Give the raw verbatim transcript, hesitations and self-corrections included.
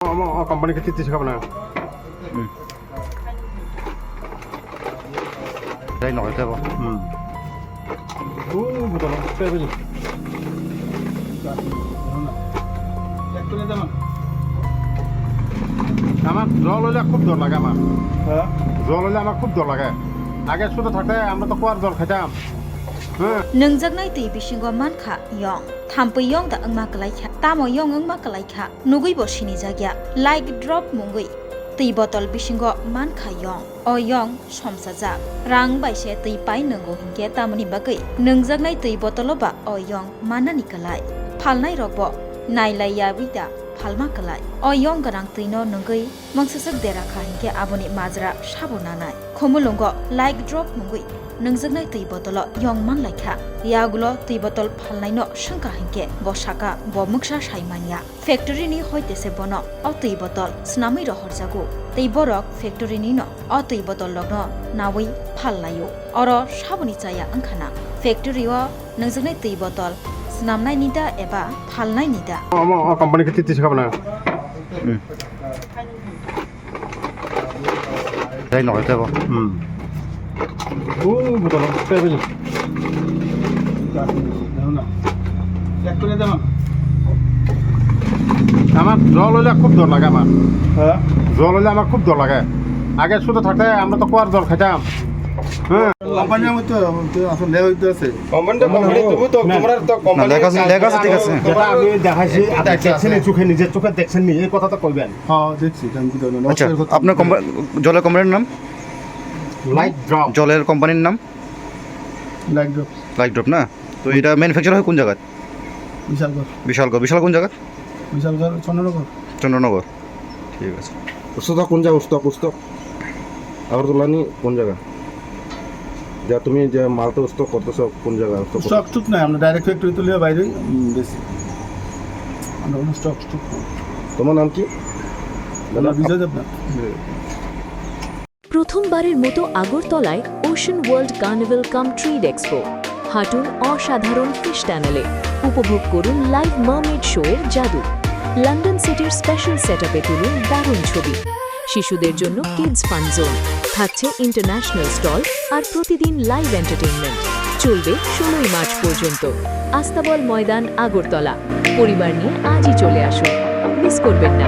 Omo, o company khe titi se khabna. Hmm. Dai no tebo. Hmm. O botol tebo ji. আমার জল হলে খুব ডর লাগে আমার। হ্যাঁ? জল হলে আমার খুব ডর লাগে। আগে ছোট থাকতে আমরা তো কুয়ার জল খেতাম। হ্যাঁ। Nwngjaknai twi bisingo mankha yong. Thampui yong da wngma kwlaikha, tamo yong wngma kwlaikha, nugui bo sinijakya. Like drop mungwi twi botol bisingo mankha yong. O yong somsajak. Rang bai se twi pai nwngo hinkhe tamoni bagwi nwngjaknai twi botolo ba o yong mannani kwlai. Phalnai rokbo nailaiyawi da phalma kwlai. O yong gwnang twino nwngwi Mungsaswk dera kha hinkhe aboni majra sabo nanai. Khumulwngo like drop mungwi nwngjaknai twi botolo yong manlaikha. Yagulo twi botol phalnaino swngkha hinkhe bo saka bo muksa sai manya. Factory ni hoite se bono o twi botol swnamwi rohorjago. Tei borok factory nino o twi botol rokno nawi phallaio. Oro saboni chaya wngkhana. Factory o Nwngjaknai twi botol swnamnaini da eba phalnaini da? Omo, o company khe titi se khabna. Hmm. Dai no tebo. Hmm. O botol tebo ji. আমার জল হলে খুব ডর লাগে আমার। হ্যাঁ? জল হলে আমার খুব ডর লাগে। আগে ছোট থাকতে আমরা তো কুয়ার জল খেতাম। হ্যাঁ। কোম্পানির মধ্যে তো আসলে লেওয়া হইতে আছে। কোম্পানি তো কোম্পানি, তবু তো না। তোমরা তো না, কোম্পানি লেখা আছে, লেখা আছে, ঠিক আছে। যেটা আমি দেখাইছি, আপনি দেখছেন, এই চোখে, নিজের চোখে দেখছেন নি, এই কথা তো কইবেন। হ্যাঁ, দেখছি, আমি কি ধরনের আচ্ছা, নকশার কথা আপনার কোম্পানি, জলের কোম্পানির নাম? Light drop. জলের কোম্পানির নাম? Light drop. লাইট ড্রপ না? তো এটা ম্যানুফ্যাকচার হয় কোন জায়গায়? বিশালগড়। বিশালগড়, বিশাল কোন জায়গা? বিশালগড়, চন্দ্রনগর। চন্দ্রনগর। ঠিক আছে। উস্তাদ কোন জায়গা? উস্তাদ, উস্তাদ। আগরতলা নি কোন জায়গা? যা তুমি যে মালটা স্টক করতেছো কোন জায়গা? স্টক স্টক ঠিক নাই, আমরা ডাইরেক্ট ফ্যাক্টরি তুলে বাইরে, উম, বেশি। আমরা কোনো স্টক স্টক নাই। তোমার নাম কি? আমার বিজয় দেবনাথ। প্রথমবারের মতো আগরতলায় ওশান ওয়ার্ল্ড কার্নিভাল কাম ট্রেড এক্সপো। হাঁটুন অসাধারণ ফিশ টানেলে, উপভোগ করুন লাইভ মার্মেড শো এর জাদু। লন্ডন সিটির স্পেশাল সেটআপে তুলুন দারুণ ছবি। শিশুদের জন্য কিডস ফান জোন, থাকছে ইন্টারন্যাশনাল স্টল আর প্রতিদিন লাইভ এন্টারটেইনমেন্ট। চলবে ষোলোই মার্চ পর্যন্ত। আস্তাবল ময়দান, আগরতলা। পরিবার নিয়ে আজই চলে আসুন, মিস করবেন না।